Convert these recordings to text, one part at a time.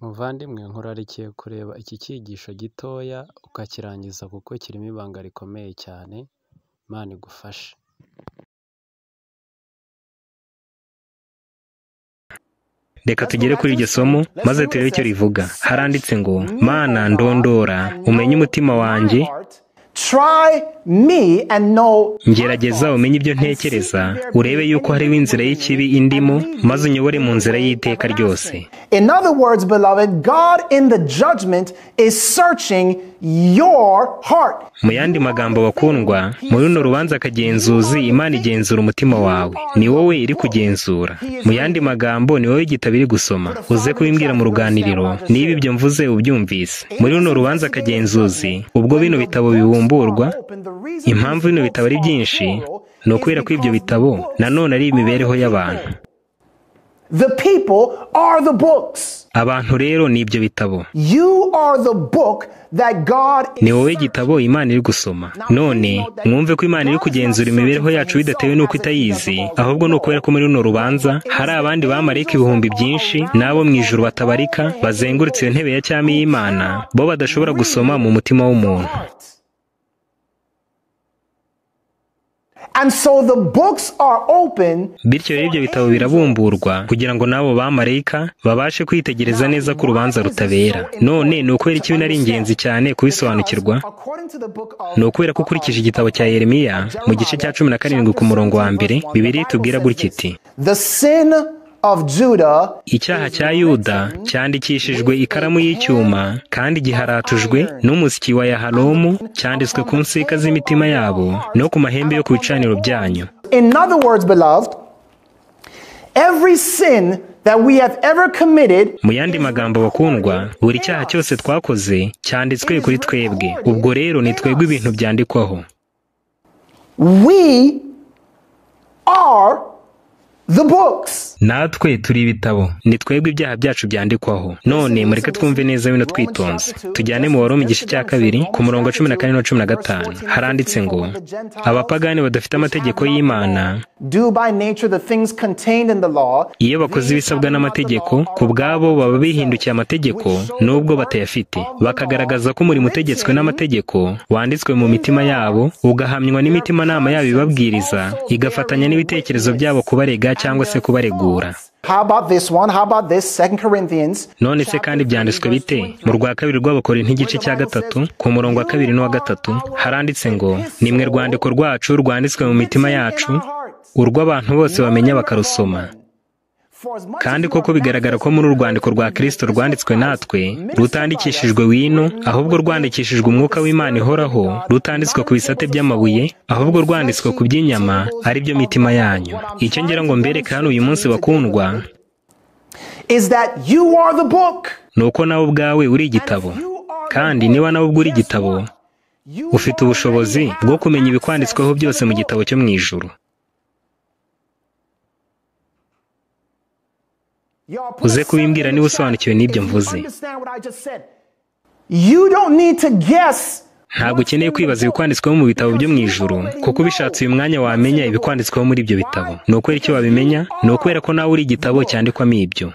Muvandimwe, nkurarikiye kureba iki cyigisho gitoya ukakirangiza kuko kirimo ibanga rikomeye cyane. Imana igufashe. Reka tugere kuri iryo somo maze turebe icyo rivuga. Haranditse ngo: Mana, ndondora umenye umutima wanjye, ngerageza umenye ibyo ntekereza, urebe yuko hariho inzira y'ikibi indimo, maze unyobore mu nzira y'iteka ryose. In other words, beloved, God in the judgment is searching your heart. Mu yandi magambo bakundwa, muri runo rubanza akagenzuzi, Imana igenzura umutima wawe. Ni wowe iri kugenzura. Mu yandi magambo, ni wowe igitabo iri gusoma. Uze kubimbwira mu ruganiriro niba ibyo mvuze ubyumvise. Muri runo rubanza akagenzuzi, ubwo bino bitabo bibumburwa, impamvu bino bitabo ari byinshi ni ukubera ko ibyo bitabo nanone ari imibereho y'abantu. The people are the books. Abantu rero ni ibyo bitabo. You are the book that God is Ni wowe gitabo Imana iri gusoma. None mwumve ko Imana iri kugenzura imibereho yacu bidatewe n'uko itayizi, ahubwo ni ukubera ko muri runo rubanza hari abandi bamarayika ibihumbi byinshi n'abo mu ijuru batabarika bazengurutse iyo ntebe ya cyami y'Imana, bo badashobora gusoma mu mutima w'umuntu. And so the books are open. Bityo rero ibyo bitabo birabumburwa kugira ngo n'abo bamarayika babashe kwitegereza neza ko urubanza rutabera. None ni ukubera iki bino ari ingenzi cyane kubisobanukirwa? Ni ukubera ko ukurikije igitabo cya Yeremiya mu gice cya 17 ku murongo wa mbere, Bibiliya itubwira gutya iti: The sin of Judah, Icyaha cya Yuda cyandikishijwe ikaramu y'icyuma kandi giharatujwe n'umusyi wa Yahalomu, cyanditswe ku nsika z'imitima yabo no ku mahembe yo ku bicaniro byanyu. In other words, beloved, every sin that we have ever committed, Mu yandi magambo bakundwa, buri cyaha cyose twakoze cyanditswe kuri twebwe. Ubwo rero ni twebwe ibintu byandikwaho. we are the books. Natwe turi ibitabo, ni twebwe ibyaha byacu byandikwaho. None mureke twumve neza bino twitonze. Tujyane mu Baroma igice cya 2 ku murongo wa 14 na 15. Haranditse ngo: Abapagani badafite amategeko y'Imana, Do by nature the things contained in the law, iyo bakoze ibisabwa n'amategeko, ku bwabo baba bihindukiye amategeko nubwo batayafite, bakagaragaza ko umurimo utegetswe n'amategeko wanditswe mu mitima yabo, ugahamywa n'imitimanama yabo ibabwiriza, igafatanya n'ibitekerezo byabo kubarega cyangwa se kubaregura. How about this one? How about this? 2 Corinthians. None se kandi byanditswe bite? Mu rwa kabiri rw'Abakorinto igice cya 3 ku murongo wa 2 n'uwa 3 haranditse ngo: Nimwe rwandiko rwacu rwanditswe mu mitima yacu, urw'abantu bose bamenya bakarusoma. Kandi koko bigaragara ko muri urwandiko rwa Kristo rwanditswe natwe, rutandikishijwe wino, ahubwo rwandikishijwe umwuka w'Imana ihoraho, rutanditswe ku bisate by'amabuye, ahubwo rwanditswe ku by'inyama, ari byo mitima yanyu. Icyo ngira ngo mbereke hano uyu munsi bakundwa, is that you are the book. ni uko nawe ubwawe uri igitabo. Kandi niba nawe ubwo uri igitabo, ufite ubushobozi bwo kumenya ibikwanditsweho byose mu gitabo cyo mu ijuru. Uze kubimbwira niba usobanukiwe n'ibyo mvuze. You don't need to guess. Ntabwo ukeneye kwibaza ibikwanditsweho mu bitabo byo mu ijuru, kuko ubishatse uyu mwanya wamenya ibikwanditsweho muri ibyo bitabo. Ni ukubera icyo wabimenya? Ni ukubera ko nawe uri igitabo cyandikwamo ibyo.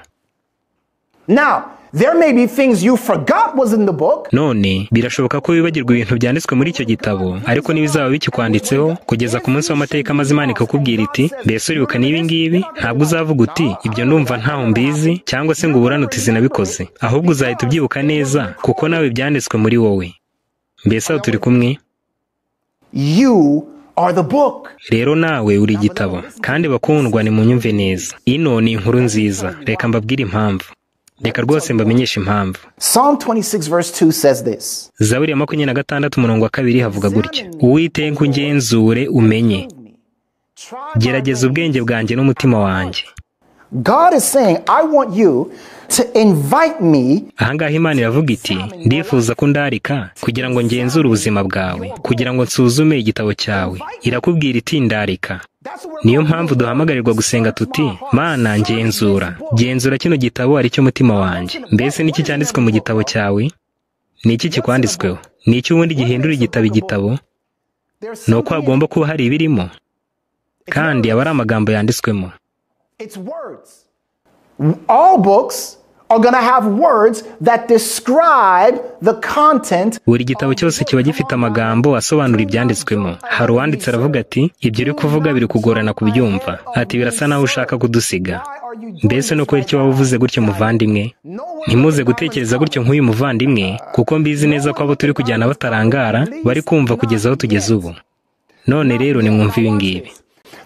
Now, there may be things you forgot was in the book. None birashoboka ko wibagirwa ibintu byanditswe muri icyo gitabo, ariko n'ibizaba bikikwanditseho kugeza ku munsi w'amateka, maze Imana ikakubwira iti: mbese uribuka n'ibi ngibi? Ntabwo uzavuga uti ibyo ndumva ntaho mbizi, cyangwa se ngo uburane uti sinabikoze, ahubwo uzahita ubyibuka neza kuko nawe byanditswe muri wowe. Mbese aho turi kumwe? You are the book. Rero nawe uri igitabo. Kandi bakundwa, nimunyumve neza. Ino ni inkuru nziza. Reka mbabwire impamvu. Reka rwose mbamenyeshe impamvu. Psalm 26 verse 2 says this. Zaburi ya 26 umurongo wa 2 havuga gutya: Uwiteka ungenzure umenye, gerageza ubwenge bwanjye n'umutima wanjye. God is saying, I want you to invite me. Ahangaha Imana iravuga iti: ndifuza ko ndarika kugira ngo ngenzure ubuzima bwawe, kugira ngo nsuzume igitabo cyawe. Irakubwira iti ndarika. Niyo mpamvu duhamagarirwa gusenga tuti: Mana ngenzura, genzura kino gitabo ari cyo mutima wanjye. Mbese niki cyanditswe mu gitabo cyawe? Ni iki kikwanditsweho? Ni iki ubundi gihindura igitabo igitabo? Ni uko hagomba kuba hari ibirimo, kandi aba ari amagambo yanditswemo. It's words. All books are going to have words that describe the content. Buri gitabo cyose kiba gifite amagambo asobanura ibyanditswemo. Hari uwanditse aravuga ati, ibyo uri kuvuga biri kugorana kubyumva. Ati birasa naho ushaka kudusiga. Mbese no kubera icyo waba uvuze gutyo muvandimwe? Ntimuze gutekereza gutyo nk'uyu muvandimwe, kuko mbizi neza ko abo turi kujyana batarangara, bari kumva kugeza aho tugeze ubu. None rero nimwumve ibi ngibi.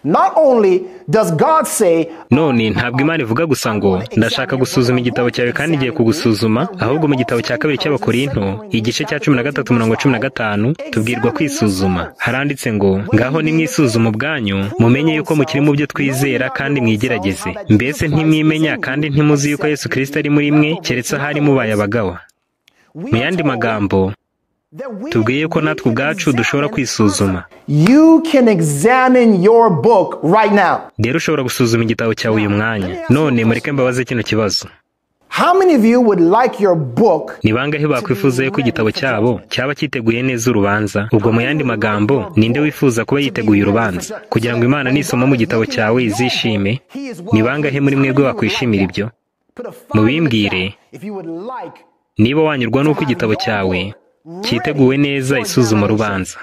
Not only does God say, none ntabwo Imana ivuga gusa ngo ndashaka gusuzuma igitabo cyawe kandi ngiye kugusuzuma, ahubwo mu gitabo cya kabiri cy'Abakorinto igice cya 13:15 tubwirwa kwisuzuma. Haranditse ngo ngaho nimwisuzuma ubwanyu mumenye yuko mukiri mu byo twizera kandi mwigerageze. Mbese ntimwimenya kandi ntimuzi yuko Yesu Kristo ari muri mwe, keretse ahari mubaye abagawa. Mu yandi magambo tubwiye ko natwe ubwacu dushobora kwisuzuma. You can examine your book right now. Rero ushobora gusuzuma igitabo cyawe uyu mwanya. None mureke mbabaze kino kibazo. How many of you would like your book? Ni bangahe bakwifuza yuko igitabo cyabo cyaba cyiteguye neza urubanza? Ubwo mu yandi magambo, ninde wifuza kuba yiteguye urubanza kugira ngo Imana nisoma mu gitabo cyawe izishime? Ni bangahe muri mwebwe bakwishimira ibyo? Mubimbwire niba wanyurwa n'uko igitabo cyawe cyiteguwe neza isuzuma rubanza.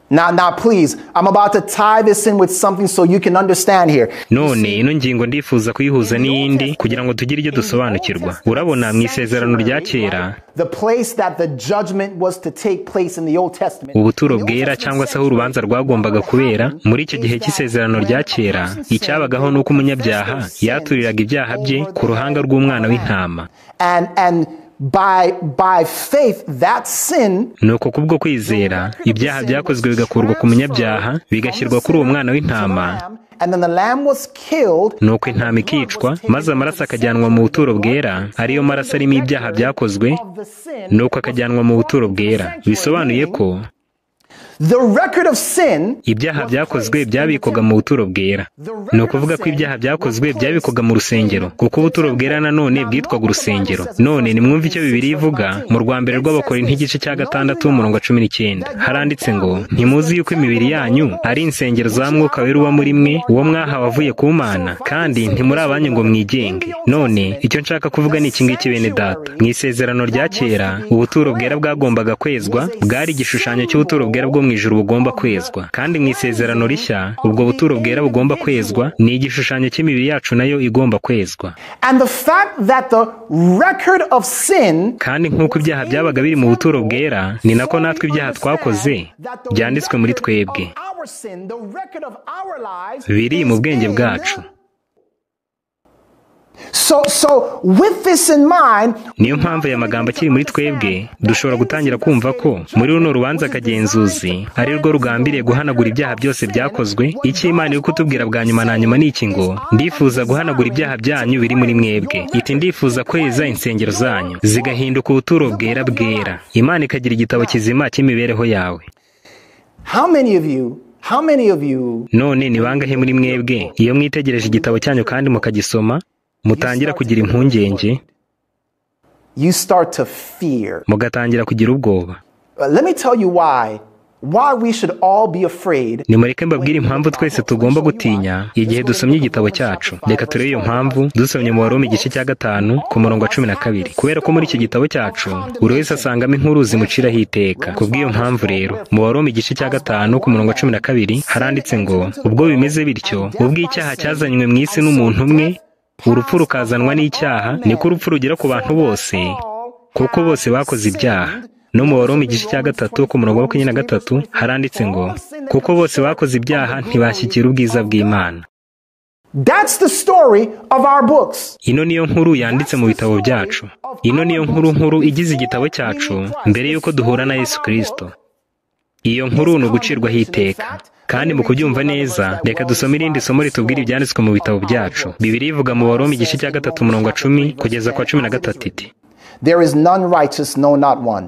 Now please, I'm about to tie this in with something so you can understand here. None ino ngingo ndifuza kuyihuza n'iyindi kugira ngo tugire ibyo dusobanukirwa. Urabona mu isezerano rya kera, the place that the judgment was to take place in the Old Testament. Ubuturo bwera cyangwa se aho urubanza rwagombaga kubera muri icyo gihe cy'isezerano rya kera, icyabagaho nuko umunyabyaha yaturiraga ibyaha bye ku ruhanga rw'umwana w'intama. And by faith that sin, nuko kubwo kwizera ibyaha byakozwe bigakurwa ku munyabyaha bigashyirwa kuri uwo mwana w'intama, nuko intama ikicwa maze amaraso akajyanwa mu buturo bwera, ariyo maraso arimo ibyaha byakozwe, nuko akajyanwa mu buturo bwera. Bisobanuye ko ibyaha byakozwe byabikwaga mu buturo bwera. Ni ukuvuga ko ibyaha byakozwe byabikwaga mu rusengero, kuko ubuturo bwera nanone bwitwaga urusengero. None nimwumve icyo Bibiliya ivuga mu rwa mbere rw'Abakorinto igice cya 6:19. Haranditse ngo ntimuzi yuko imibiri yanyu ari insengero za Mwuka Wera uba muri mwe, uwo mwahawe avuye ku Mana, kandi ntimuri abanyu ngo mwigenge. None icyo nshaka kuvuga ni iki ngiki bene data. Mu isezerano rya kera, ubuturo bwera bwagombaga kwezwa, bwari igishushanyo cy'ubuturo bwera bwo mu ijuru bugomba kwezwa. Kandi mu isezerano rishya, ubwo buturo bwera bugomba kwezwa ni igishushanyo cy'imibiri yacu nayo igomba kwezwa. And the fact that the record of sin, kandi nk'uko ibyaha byabaga biri mu buturo bwera, ni nako natwe ibyaha twakoze byanditswe muri twebwe, biri mu bwenge bwacu. So with this in mind, niyo mpamvu aya magambo akiri muri twebwe dushobora gutangira kumva ko muri runo rubanza kagenzuzi ari rwo rugambiriye guhanagura ibyaha byose byakozwe. Icyo Imana iri kutubwira bwa nyuma na nyuma ni iki ngo ndifuza guhanagura ibyaha byanyu biri muri mwebwe. Iti ndifuza kweza insengero zanyu zigahinduka ubuturo bwera bwera, Imana ikagira igitabo kizima cy'imibereho yawe. How many of you? None ni bangahe muri mwebwe iyo mwitegereje igitabo cyanyu kandi mukagisoma mutangira kugira impungenge? You start to fear. Mugatangira kugira ubwoba. Let me tell you why we should all be afraid. Nimureke mbabwire impamvu twese tugomba gutinya igihe dusomye igitabo cyacu. Reka turebe iyo mpamvu dusomye mu Baroma igice cya 5 ku murongo wa 12. Kubera ko muri iki gitabo cyacu buri wese asangamo inkuru zimuciraho iteka. Kubw'iyo mpamvu rero mu Baroma igice cya 5 ku murongo wa 12 haranditse ngo ubwo bimeze bityo, ubwo icyaha cyazanywe mu isi n'umuntu umwe, urupfu rukazanwa n'icyaha, niko urupfu rugera ku bantu bose, kuko bose bakoze ibyaha. No mu Baroma igice cya 3 ku murongo wa 23 haranditse ngo kuko bose bakoze ibyaha ntibashyikira ubwiza bw'Imana. That's the story of our books. Ino niyo nkuru yanditse mu bitabo byacu. Ino niyo nkuru igize igitabo cyacu mbere y'uko duhura na Yesu Kristo. Iyo nkuru ni ugucirwaho iteka. Kandi mu kubyumva neza, reka dusome irindi somo ritubwira ibyanditswe mu bitabo byacu. Bibiliya ivuga mu Baroma igice cya 3 umurongo wa 10 kugeza kwa 13 iti There is none righteous, no not one.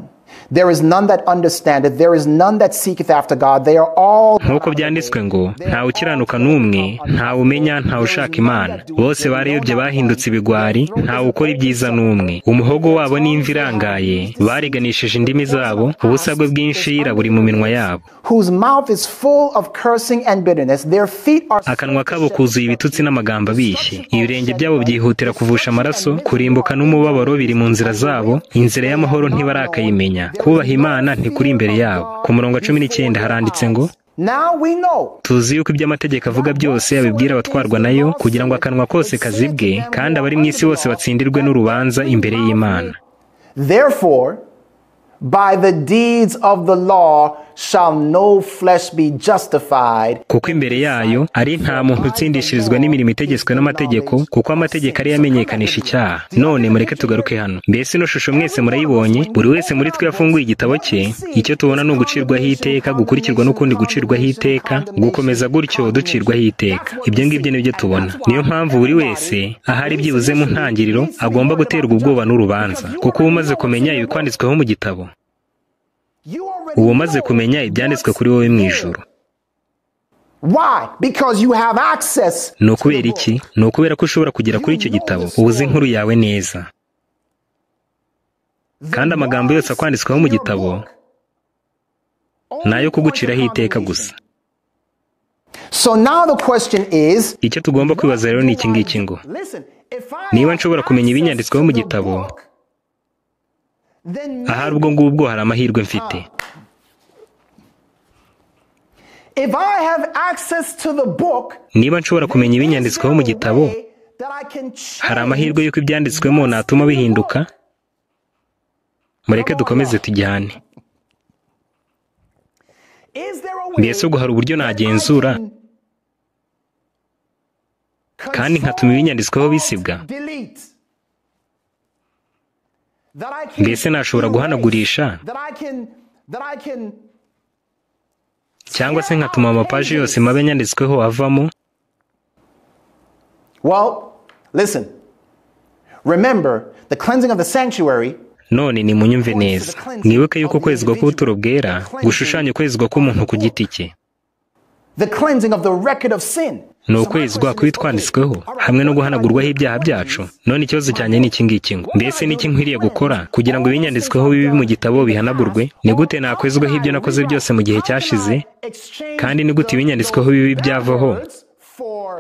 There is none that understandeth, there is none that seeketh after God. They are all Nk'uko byanditswe ngo ntawe ukiranuka n'umwe, ntawe umenya, ntawe ushaka Imana. Bose barayobye bahindutse ibigwari, ntawe ukora ibyiza n'umwe. Umuhogo wabo ni imvi irangaye, bariganishije indimi zabo, ubusagwe bw'inshira buri mu minwa yabo. Whose mouth is full of cursing and bitterness. Their feet are Akanwa kabo kuzuye ibitutsi n'amagambo abishye. Ibirenge byabo byihutira kuvusha amaraso, kurimbuka n'umubabaro biri mu nzira zabo, inzira y'amahoro ntibarakayimenya. Kubaha Imana ntikuri imbere yabo. Ku murongo wa 19 haranditse ngo Now we know tuzi yuko ibyo amategeko avuga byose abibwira abatwarwa nayo, kugira ngo akanwa kose kazibwe, kandi abari mu isi bose batsindirwe n'urubanza imbere y'Imana. Therefore, by the deeds of the law shall no flesh be justified. Kuko imbere yayo ari nta muntu utsindishirizwa n'imirimo itegetswe n'amategeko, kuko amategeko ariyo amenyekanisha icyaha. None mureke tugaruke hano. Mbese ino shusho mwese murayibonye? Buri wese muri twe yafunguye igitabo cye, icyo tubona ni ugucirwaho iteka, gukurikirwa n'ukundi gucirwaho iteka, gukomeza gutyo ducirwaho iteka. Ibyo ngibyo nibyo tubona. Niyo mpamvu buri wese ahari byibuze mu ntangiriro agomba guterwa ubwoba n'urubanza, kuko uba umaze kumenya ibikwanditsweho mu gitabo, uba umaze kumenya ibyanditswe kuri wowe mu ijuru. Why? Because you have access. Ni ukubera iki? Ni ukubera ko ushobora kugera kuri icyo gitabo, uba uzi inkuru yawe neza. Kandi amagambo yose akwanditsweho mu gitabo ni ayo kuguciraho iteka gusa. So now the question is, Icyo tugomba kwibaza rero ni iki ngiki ngo listen, if I niba nshobora kumenya ibinyanditsweho mu gitabo, then ahari ubwo ngubwo hari amahirwe mfite. if I have access to the book, Niba nshobora kumenya ibinyanditsweho mu gitabo, that I can change hari amahirwe y'uko ibyanditswemo natuma bihinduka. Mureke dukomeze tujyane. Is there a way Mbese ubwo hari uburyo nagenzura kandi nkatuma ibinyanditsweho bisibwa? delete? That I can Mbese nashobora guhanagurisha that I can cyangwa se nkatuma amapaji yose mabi yanditsweho avamo? Well, listen. Remember, the cleansing of the sanctuary None nimunyumve neza, mwibuke yuko kwezwa k'ubuturo bwera gushushanya ukwezwa k'umuntu ku giti cye. the cleansing of the record of sin. Ni ukwezwa kw'ibitwanditsweho hamwe no guhanagurwaho ibyaha byacu. None ikibazo cyanjye ni iki ngiki ngo mbese ni iki nkwiriye gukora kugira ngo ibinyanditsweho bibi mu gitabo bihanagurwe? Ni gute nakwezwaho ibyo nakoze byose mu gihe cyashize? Kandi ni gute ibinyanditsweho bibi byavaho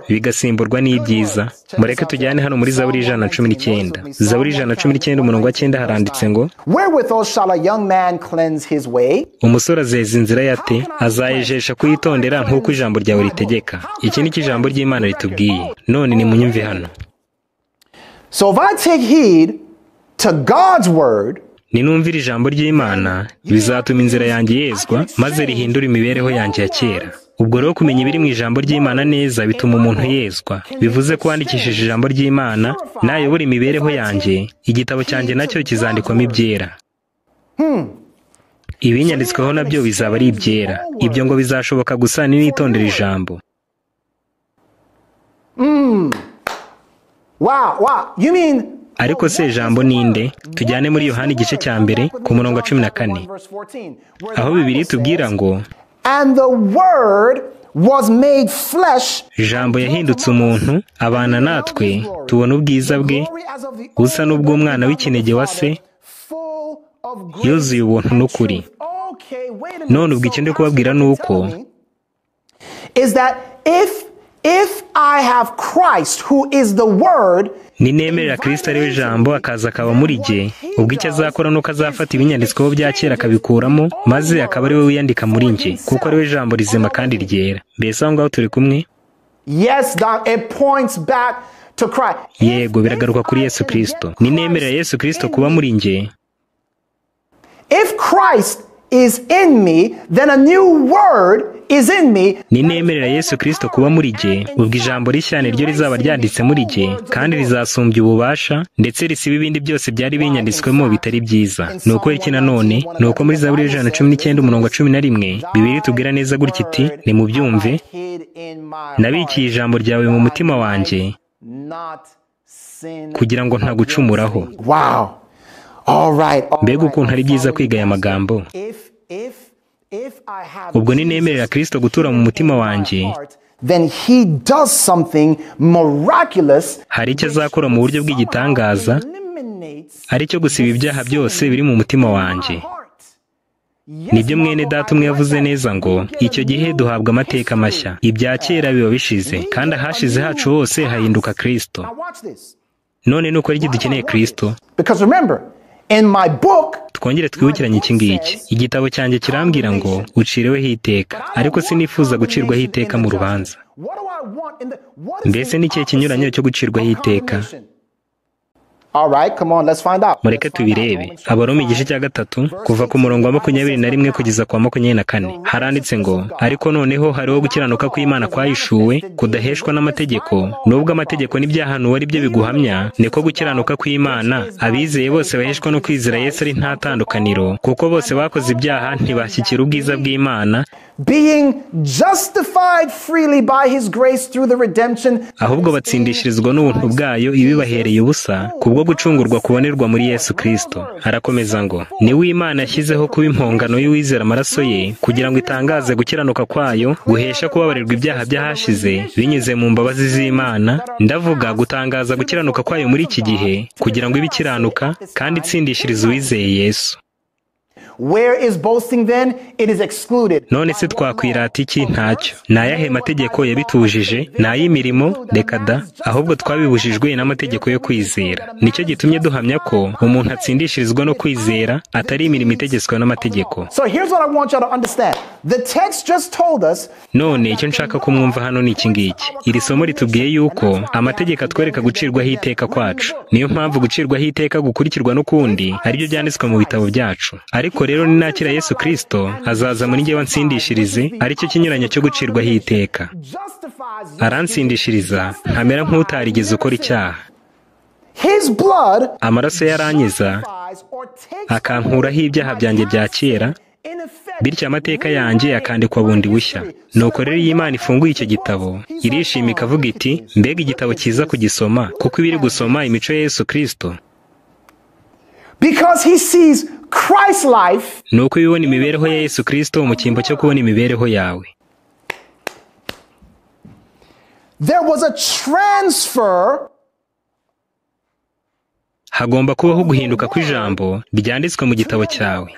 bigasimburwa n'ibyiza? Mureke tujyane hano muri Zaburi 119. Zaburi 119 umurongo wa 9 haranditse ngo Wherewithal shall a young man cleanse his way? umusore azeza inzira ye ate? Azayijesha kuyitondera nk'uko ijambo ryawe ritegeka. Iki ni cyo ijambo ry'Imana ritubwiye. None nimunyumve hano. So if I take heed to God's word, Ninumvira ijambo ry'Imana, bizatuma inzira yanjye yezwa, maze rihindure imibereho yanjye ya kera. Ubwo rero kumenya ibiri mu ijambo ry'Imana neza bituma umuntu yezwa. Bivuze ko wandikishije ijambo ry'Imana, nayobora imibereho yanjye, igitabo cyanjye nacyo kizandikwamo ibyera. Ibinyanditsweho nabyo bizaba ari ibyera. Ibyo ngo bizashoboka gusa ninitondera ijambo. wow. You mean Ariko se ijambo ni nde? Tujyane muri Yohana igice cya 1 ku murongo wa 14, aho Bibiliya itubwira ngo And the word was made flesh Ijambo yahindutse umuntu, abana natwe, tubona ubwiza bwe, busa n'ubw'umwana w'ikinege wa se, yuzuye ubuntu n'ukuri. None ubwo icyo ndi kubabwira ni uko is that if I have Christ who is the word, ninemerera Kristo ari we jambo akaza akaba muri jye, ubwo icyo azakora nuko azafata ibinyanditsweho bya kera akabikuramo, maze akaba ari we wiyandika muri njye, kuko ari we jambo rizima kandi ryera. Mbese aho ngaho turi kumwe? Yes, Doc, it points back to Christ. Yego, biragaruka kuri Yesu Kristo. Ninemerera Yesu Kristo kuba muri njye, If Christ is in me, then a new word is in me. Ninemerera Yesu Kristo kuba muri jye, ubwo ijambo rishya niryo rizaba ryanditse muri jye, kandi rizasumbya ububasha, ndetse risiba ibindi byose byari binyanditswemo bitari byiza. Ni uko iki nanone, ni uko muri Zaburi 119 umurongo wa 11, Bibiliya itubwira neza gutya iti, nimubyumve, nabikiye ijambo ryawe mu mutima wanjye, kugira ngo ntagucumuraho. Wow. Mbega ukuntu ari byiza kwiga aya magambo. Ubwo ninemerera Kristo gutura mu mutima wanjye, hari icyo azakora mu buryo bw'igitangaza, ari cyo gusiba ibyaha byose biri mu mutima wanjye. Nibyo mwene data umwe yavuze neza ngo icyo gihe duhabwa amateka mashya, ibya kera biba bishize, kandi ahashize hacu hose hahinduka Kristo. None nuko ari dukeneye Kristo. Twongere twibukiranye iki ngiki. Igitabo cyanjye kirambwira ngo ucireweho iteka, ariko sinifuza gucirwaho iteka mu rubanza. Mbese ni ikihe kinyuranyo cyo gucirwaho iteka? Mureke tubirebe. Abaroma igice cya 3 kuva ku murongo wa 21 kugeza ku wa 24 haranditse ngo ariko noneho hariho gukiranuka kw'Imana kwahishuwe kudaheshwa n'amategeko, nubwo amategeko n'ibyahanuwe ari byo biguhamya, niko gukiranuka kw'Imana abizeye bose baheshwa no kwizera Yesu ari nta tandukaniro, kuko bose bakoze ibyaha ntibashyikira ubwiza bw'Imana, ahubwo batsindishirizwa n'ubuntu bwayo ibibahereye ubusa kubwo gucungurwa kubonerwa muri Yesu Kristo. Arakomeza ngo niwe Imana yashyizeho kuba impongano y'uwizera amaraso ye, kugira ngo itangaze gukiranuka kwayo guhesha kubabarirwa ibyaha by'ahashize binyuze mu mbabazi z'Imana. Ndavuga gutangaza gukiranuka kwayo muri iki gihe, kugira ngo ibe ikiranuka kandi itsindishirize uwizeye Yesu. None se twakwirata iki? Ntacyo. Ni ayahe mategeko yabitujije? Ni ay'imirimo? Reka da, ahubwo twabibujijwe n'amategeko yo kwizera. Nicyo gitumye duhamya ko umuntu atsindishirizwa no kwizera, atari imirimo itegetswe n'amategeko. None icyo nshaka ko mwumva hano ni iki ngiki. Iri somo ritubwiye yuko amategeko atwereka gucirwaho iteka kwacu. Niyo mpamvu gucirwaho iteka gukurikirwa n'ukundi aribyo byanditswe mu bitabo byacu. Ariko rero ninakira Yesu Kristo, azaza muri njyewe ansindishirize, aricyo kinyuranyo cyo gucirwaho iteka. Aransindishiriza nkamera nk'utarigeze ukora icyaha. Amaraso yaranyiza akankuraho ibyaha byanjye bya kera, bityo amateka yanjye akandikwa bundi bushya. Nuko rero iyo Imana ifunguye icyo gitabo, irishima ikavuga iti mbega igitabo cyiza kugisoma, kuko iba iri gusoma imico ya Yesu Kristo. Nuko ibibona imibereho ya Yesu Kristo mu cyimbo cyo kubona imibereho yawe. Hagomba kubaho guhinduka kw'ijambo ryanditswe mu gitabo cyawe.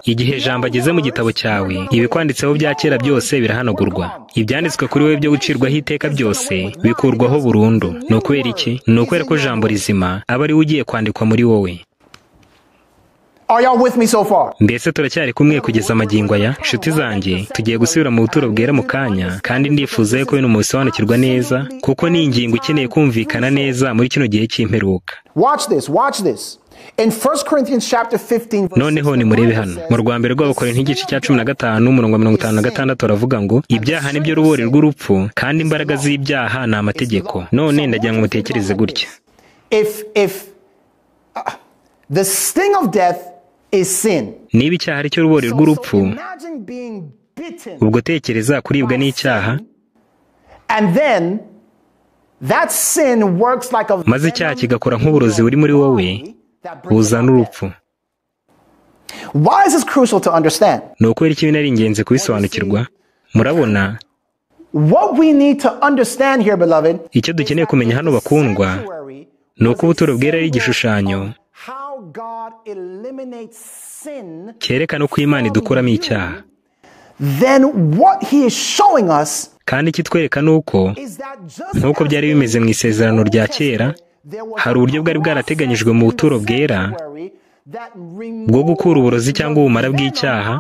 Igihe ijambo ageze mu gitabo cyawe, ibikwanditseho bya kera byose birahanagurwa. Ibyanditswe kuri wowe byo gucirwaho iteka byose bikurwaho burundu. Ni ukubera iki? Ni ukubera ko ijambo rizima aba ari we ugiye kwandikwa muri wowe. Mbese turacyari kumwe kugeza amagingo aya? Nshuti zanjye, tugiye gusubira mu buturo bwera mu kanya, kandi ndifuza ko bino mubisobanukirwa neza, kuko ni ingingo ikeneye kumvikana neza muri kino gihe cy'imperuka. Noneho nimurebe hano mu rwa mbere rw'Abakorinto igice cya 15 umurongo wa 56 aravuga ngo ibyaha nibyo rubori rw'urupfu, kandi imbaraga z'ibyaha ni amategeko. None ndagira ngo mutekereze gutya. Niba icyaha ari cyo rubori rw'urupfu, ubwo tekereza kuribwa n'icyaha, maze icyaha kigakora nk'uburozi buri muri wowe buzana urupfu. Ni ukubera iki bino ari ingenzi kubisobanukirwa? Murabona, icyo dukeneye kumenya hano bakundwa, ni uko ubuturo bwera ari igishushanyo cyerekana uko Imana idukuramo icyaha. Kandi kitwereka nuko nk'uko byari bimeze mu isezerano rya kera, hari uburyo bwari bwarateganyijwe mu buturo bwera bwo gukura uburozi cyangwa ubumara bw'icyaha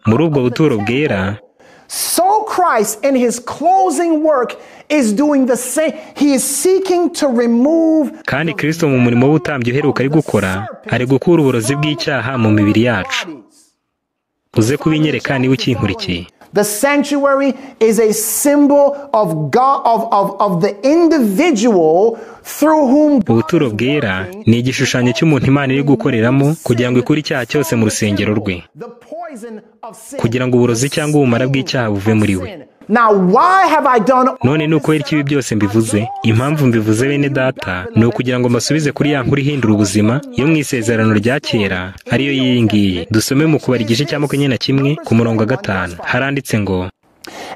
muri ubwo buturo bwera. So Christ in his closing work is doing the same. He is seeking to remove. Kandi Kristo mu murimo w'ubutambyi uheruka ari gukora, ari gukura uburozi bw'icyaha mu mibiri yacu. Uze kubinyereka niba ukinkurikiye. The sanctuary is a symbol of God, of the individual through whom. Ubuturo bwera ni igishushanyo cy'umuntu Imana iri gukoreramo kugira ngo ikure icyaha cyose mu rusengero rwe, kugira ngo uburozi cyangwa ubumara bw'icyaha buve muri we. Now, why have I done None ni ukubera iki ibi byose mbivuze? Impamvu mbivuze bene data ni ukugira ngo mbasubize kuri ya nkuru ihindura ubuzima yo mu isezerano rya kera, ariyo y'iyi ngiyi. Dusome mu Kubara igice cya 21 ku murongo wa 5. Haranditse ngo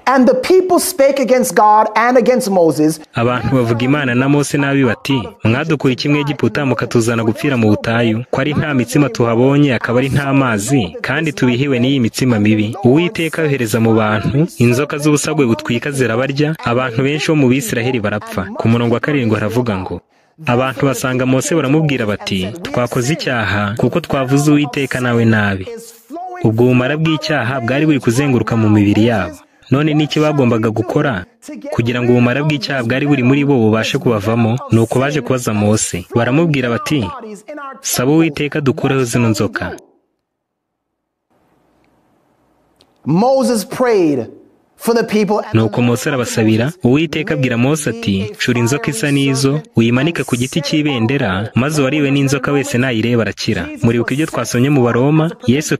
And the people spake against God and against Moses. Abantu bavuga Imana na Mose nabi bati, mwadukuye iki mu Egiputa mukatuzana gupfira mu butayu, ko ari nta mitsima tuhabonye, akaba ari nta mazi, kandi tubihiwe n'iyi mitsima mibi. Uwiteka yohereza mu bantu inzoka z'ubusagwe butwika zirabarya, abantu benshi bo mu Bisiraheli barapfa. Ku murongo wa 7 haravuga ngo abantu basanga Mose baramubwira bati, twakoze icyaha kuko twavuze Uwiteka nawe nabi. Ubwo bumara bw'icyaha bwari buri kuzenguruka mu mibiri yabo. None n'iki bagombaga gukora kugira ngo ubumara bw'icyaha bwari buri muri bo bubashe kubavamo? Nuko baje kubaza Mose, baramubwira bati, saba Uwiteka dukureho zino nzoka. Moses prayed for the people. Nuko Mose arabasabira. Uwiteka abwira Mose ati, cura inzoka isa n'izo, uyimanike ku giti cy'ibendera, maze uwariwe n'inzoka wese nayireba arakira. Muribuka ibyo twasomye mu Baroma, Yesu